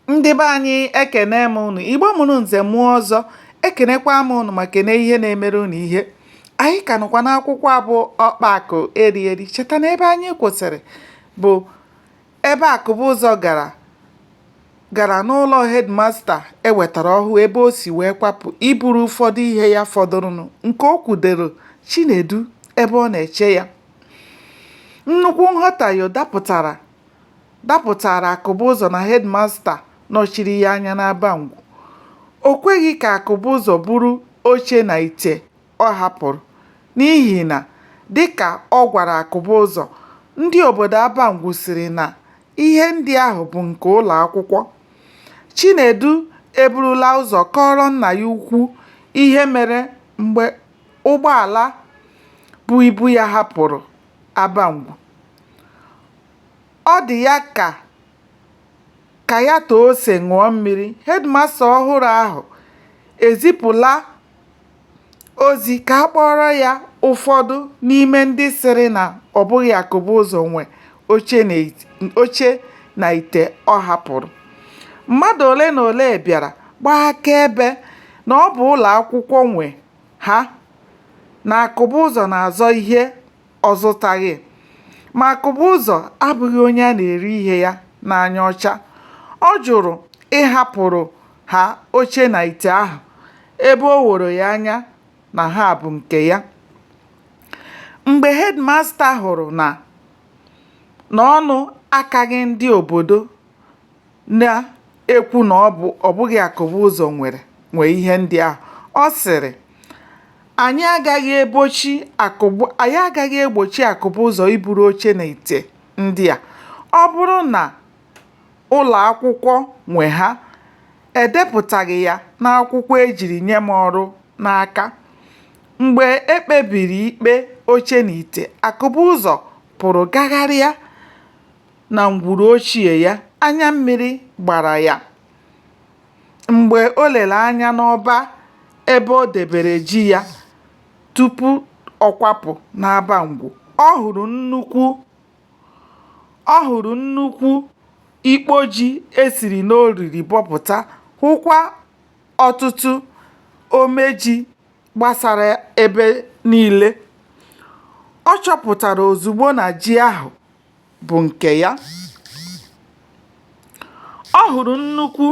Ndị be anyị, ekene m unu. Igbo mụrụ nze mụọ ọzọ, ekenekwa m unu ma kene ihe na-emere unu ihe. Anyị ka nọkwa n'akwụkwọ a bụ Ọkpa Akụ Eri Eri. Cheta na ebe anyị kwụsịrị bụ ebe Akụbụzọ gara gara n'ụlọ hedmasta e wetara ọhụụ ebe o si wee kwapụ iburu ụfọdụ ihe ya fọdụrụnụ nke o kwudoro Chinedu ebe ọ na-eche ya. Nnukwu nghọtahie dapụtara dapụtaara Akụbụzọ na hedmasta nọchiri ya anya n'Abangwu. O kweghị ka Akụbụzọ buru oche na ite ọ hapụrụ n'ihi na dịka ọ gwara Akụbụzọ, ndị obodo Abangwu sịrị na ihe ndị ahụ bụ nke ụlọakwụkwọ. Chinedu eburula ụzọ kọọrọ nna ya ukwu ihe mere mgbe ụgbọala bu ibu ya hapụrụ Abangwu. Ọ dị ya ka ka ya too ose ṅụọ mmiri, hedmasta ọhụrụ ahụ ezipụla ozi ka a kpọọrọ ya ụfọdụ n'ime ndị sịrị na ọ bụghị Akụbụzọ nwe oche na ite ọ hapụrụ. Mmadụ ole na ole bịara gbaa akaebe na ọ bụ ụlọakwụkwọ nwe ha, na Akụbụzọ na-azọ ihe ọ zụtaghị. Ma Akụbụzọ abụghị onye a na-eri ihe ya n'anya ọcha. Ọ jụrụ ịhapụrụ ha oche na ite ahụ ebe o woro ya anya na ha bụ nke ya. Mgbe hedmasta hụrụ na na ọnụ akaghị ndị obodo na-ekwu na ọ bụghị Akụbụzọ nwe ihe ndị ahụ, ọ sịrị, Anyị agaghị egbochi Akụbụzọ iburu oche na ite ndị a. Ọ bụrụ na ụlọakwụkwọ nwe ha, e depụtaghị ya n'akwụkwọ e jiri nye m ọrụ n'aka. Mgbe e kpebiri ikpe oche na ite, Akụbụzọ pụrụ gagharịa na ngwuru ochie ya, anya mmiri gbara ya mgbe o lere anya n'ọba ebe o debere ji ya tupu ọ kwapụ n'Abangwu. Ọ hụrụ nnukwu ikpo ji e siri n'olili bọpụta, hụkwa ọtụtụ ome ji gbasara ebe niile. Ọ chọpụtara ozugbo na ji ahụ bụ nke ya. Ọ hụrụ nnukwu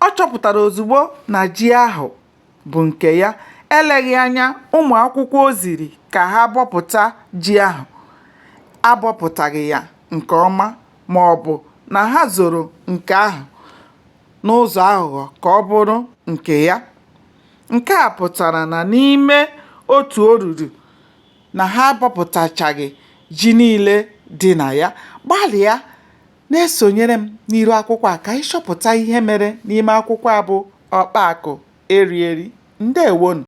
Ọ chọpụtara ozugbo na ji ahụ bụ nke ya. Eleghị anya, ụmụakwụkwọ o ziri ka ha bọpụta ji ahụ abọpụtaghị ya nke ọma maọbụ na ha zoro nke ahụ n'ụzọ aghụghọ ka ọ bụrụ nke ya. Nke a pụtara na n'ime otu olulu na ha abọpụtachaghị ji niile dị na ya. Gbalịa na-esonyere m n'iru akwụkwọ a ka anyị chọpụta ihe mere n'ime akwụkwọ a bụ Ọkpa Akụ Eri Eri. Ndewonụ!